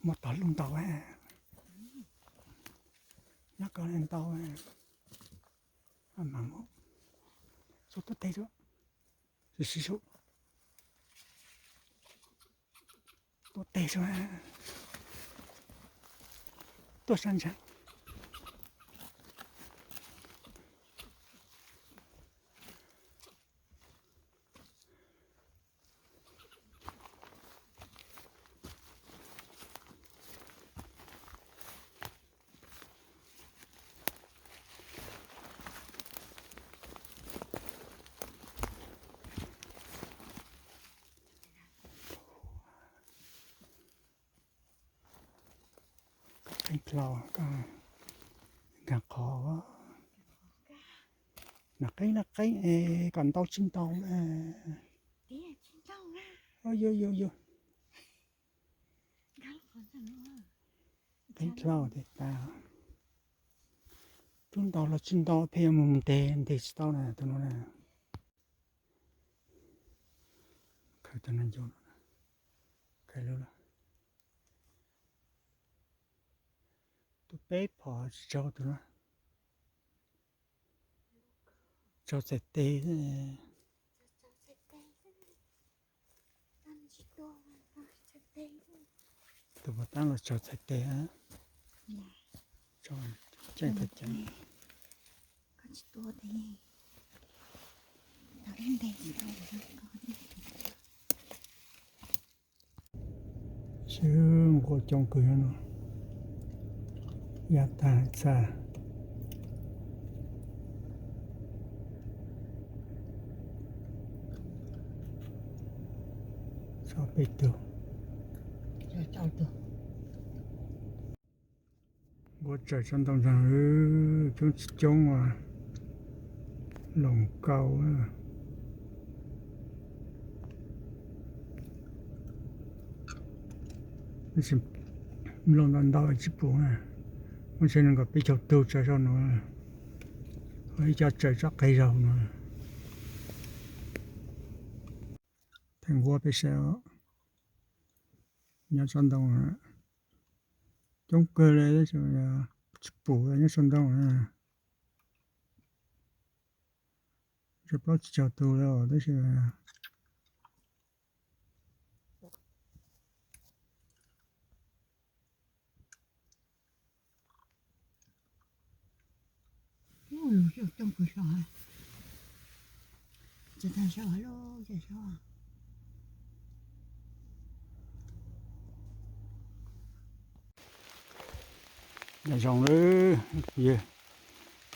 Muaj tog lub ntau, nyob ko ntau, mas tuaj teg, tuaj teg, tuaj sab ntsa, qeeb dlhau, nkag qhov, nag qeeb nag qeeb es kom ntau tsis ntau. Yog yog yog, qeeb dlhau tes tas, tub ntau los tsis ntau pheej yuav mus ntes ntes tsis tau na tus no na. Khaws tau na ncu, khaws lub, tus peb phom tsis tsaug tus no, tsaug txhais tes. Tus pov tab los tsaug txhais tes, tsaug ceej txhais tes. Sib nquas coob kawg no, ya tag txha. Tso peb tug. Nquas tsaws tsob ntoo ntag, coob tsis coob as, loos kau. Tab sis nplooj ntau ntau tsis pum na, muaj tsev nees nkaum peb caug tug tsaws zoj no, ho ib co tsaws tsob qe zaug no. Theem nquas peb saib os, nyob tsob ntoo coob kawg li tab sis tsis pum nyob tsob ntoo na. Tsis paub tsis caug tug li os tab sis Nyob zoo, yog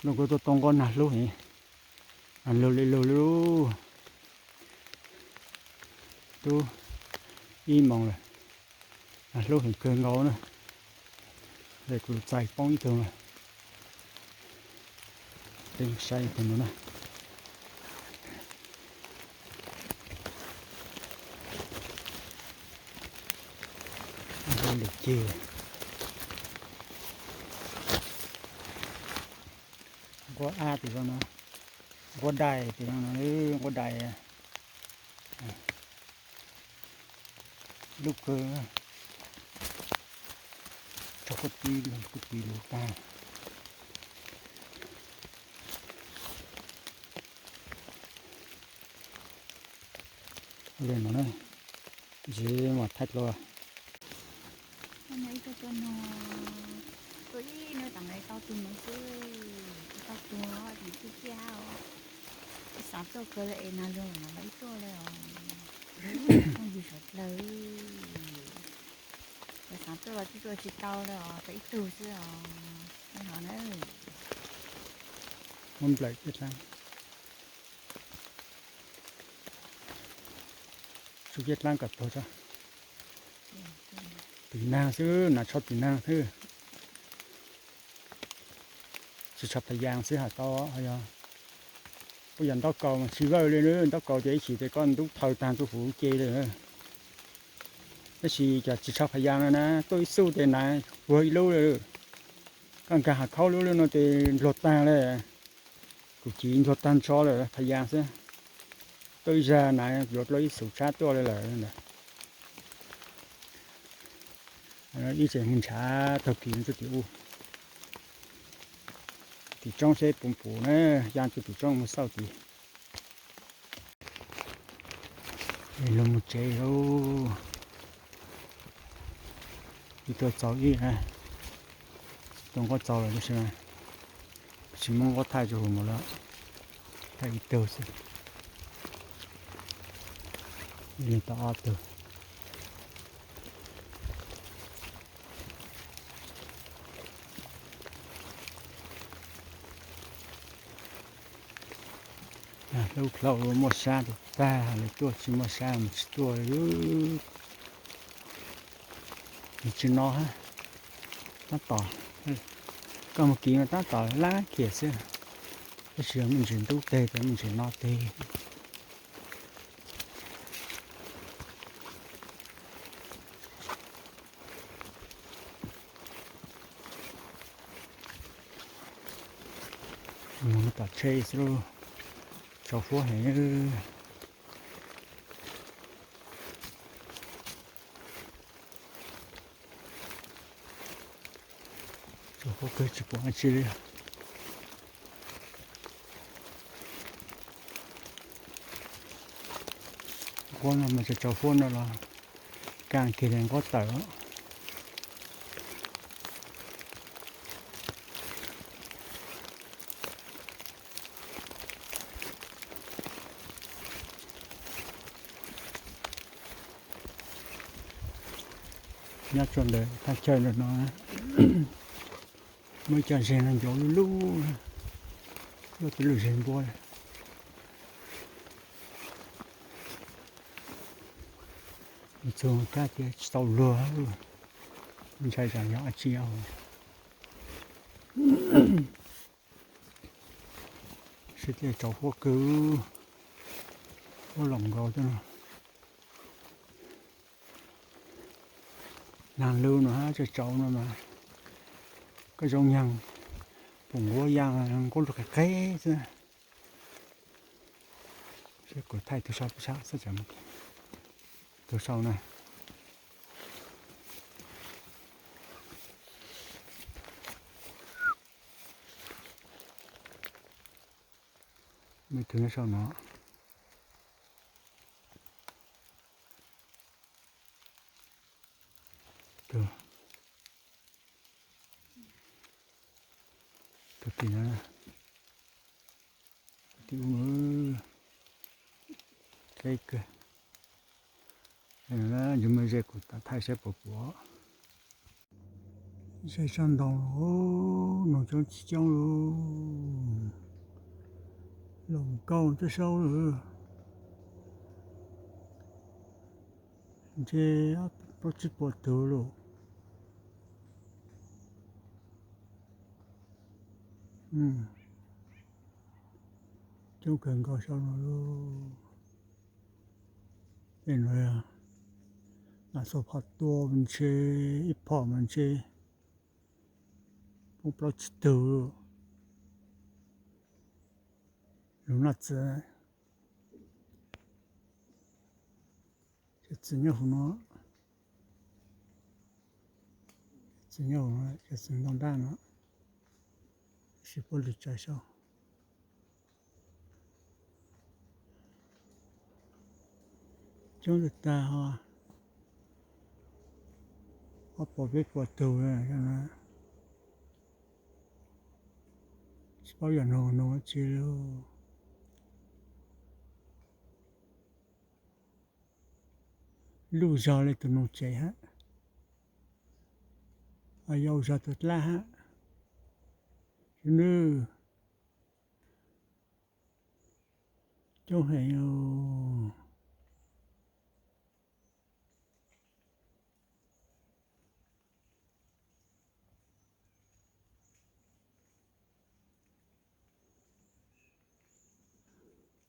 no kuv tuaj tau nqaij nag hlub heev, nag lug li lug li, twb ib moos lawm, nag hlub heev kawg nkaus na. Kuv txais poob ib tug lawm, peb saib tus no na. Nquab ab tim no, nquab dais tim no, nquab dais lub kawg, tso kuj tib lub kuj tib lub tag. Li no na, ntxiv mas thaij dlua. Ib tuaj tuaj no, tuaj ib hnub tas nqe tau tus no xwb, tau tus no ces tiag tiag os. Ib xav tuaj kawg li es nag lug no los ib tuaj li os. Phooj ywg suav dlawg, ib xav tuaj los twb tuaj tsis tau li os, tau ib tug xwb os. Li hov na, muab nplawm kiag dlaab, tsuj kiag dlaab kom tuag tso. Tim nag xwb, nag tsho tim nag xwb. Tsis tsho phas yas xwb hais tau, yog puab yog ntaub kaus mas tsis vawj li, ntaub kaus ces ib chim ces koj ntub thaws tag ntxuj huv ce li. Tab sis cov tsis tsho phas yas no na, tuaj ib xuj ces nag vuag ib lub li. Koj nkag hav khaub lub lub no ces ntsuag tag li. Kuv ci ntsuag tag nrho lawm, phas yas xwb. Tuaj ib zag nag yuav dlua ib xus tshab tuaj li lawm ntag. Ib tseem mus ntshav taug kis mus txog tim ub, tim roob seb puas pom na, ya txog tim roob mus xauj tim. Luag mus tsev lauj. Ib tuaj txaus ib na, tuaj nqua txaus lawm tab sis mas tsis muaj nqua thaij rau hauv mus lawm, thaij ib tug xwb, ib tug tau ob tug. Hlub dlhau muaj sab tag tag, lawv tuaj tsis muaj sab mus tsis tuaj li. Tsis no, tab tom, koj mus kis mas tab tom lab khiam xwb, tab sis me ntsis ntub teg ces me ntsis no teg. Mus tom tsheb xwb lauj, tsaus huab heev. Tsaus huab kawg tsis pom dab tsi li. Nquab no mas tsaus tsaus huab no los kaj kiag li nquab tawm. Nyob rau ntawm thaj chaw ntawm no, muaj ib co zeg no ncov lub lub, luaj twb luaj zeg npua. Txug kab tias tsis tau luag, ntshai tsam yog dab tsi os. Sib tiaj tsaus huab kawg, huab loos nkaus tej no. Nag lub no hab tsaus tsaus no mas koj zoo nyaag pum nquab ya nquab lug qev qev xwb. Seb kuv thaij tug sau pub sab xwb, tug sau na. Me tug nyob sau no. Tug, tug tim no, tim ub, deb kawg. Yog muaj ze kuv thaij saib puas pom. Ze sab ntoo, noog coob tsis coob lauj, loos nkauj tej saub lawm. Ntshe plaub tsib puas tug lauj. Coob kawg nkaus saub no lauj. Tej no yog mam xuas phom tua mas ntshe, ib phom mas ntshe poob plaub tsib tug lauj. Lug noj txiv, cov txiv nyob hauv no, txiv nyob hauv, cov txiv ntoo nrab no, tab sis puab lwm tsawv saub. Coob tag tag, ob puas peb puas tug, tsis paub yog noog noog dab tsi li. Luj zog li tus noog tsev hab, yau zog tus dlab hab. Sab nwj coob heev.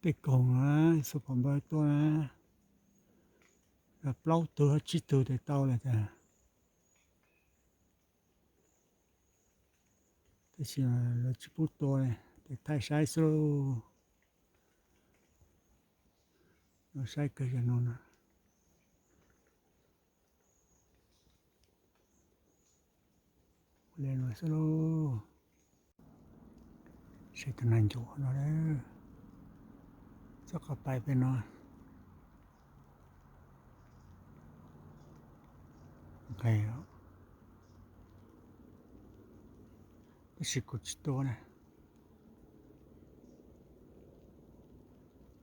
Tej koog na, xuas phom npawg tua na, plaub tug hab tsib tug tes tau lawm tas. Tab sis lawv tsis pub tua, tes thaij saib xwb lauj. Saib kawg yog no na. Le no xwb lauj. Saib tus nas ncuav no, txoj qhov pais pem no. Nqes, tab sis kuv tsis tua na.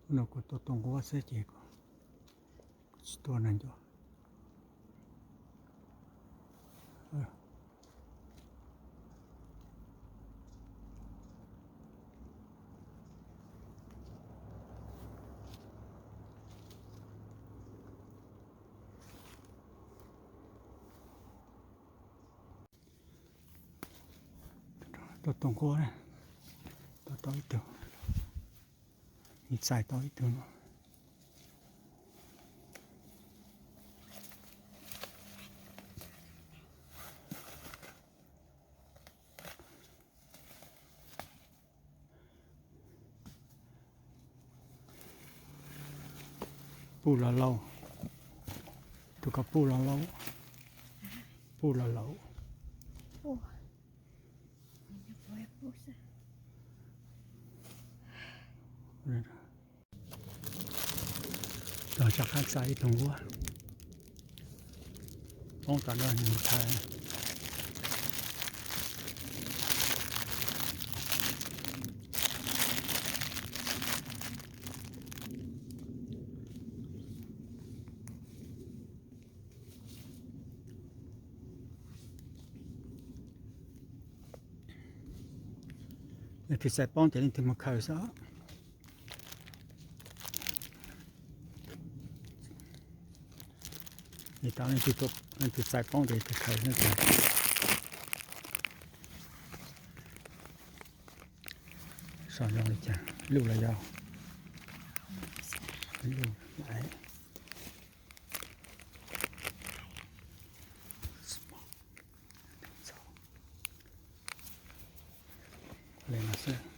Hnub no kuv tua tus nquab xwb ces kuv tsis tua nas ncuav. Tua tus nquab, tua tau ib tug, txais tau ib tug no. Puj los laus, tus ko puj los laus, puj los laus. Rov qab txais ib tug nquab, poob tom no mus thaiv. Leej twg txais poob ces leej twg mus khaws xwb. Li tau leej twg txais poob ces leej twg khaws xwb. Sov zoo li cas, luj los yog luj laiv. Li no xwb.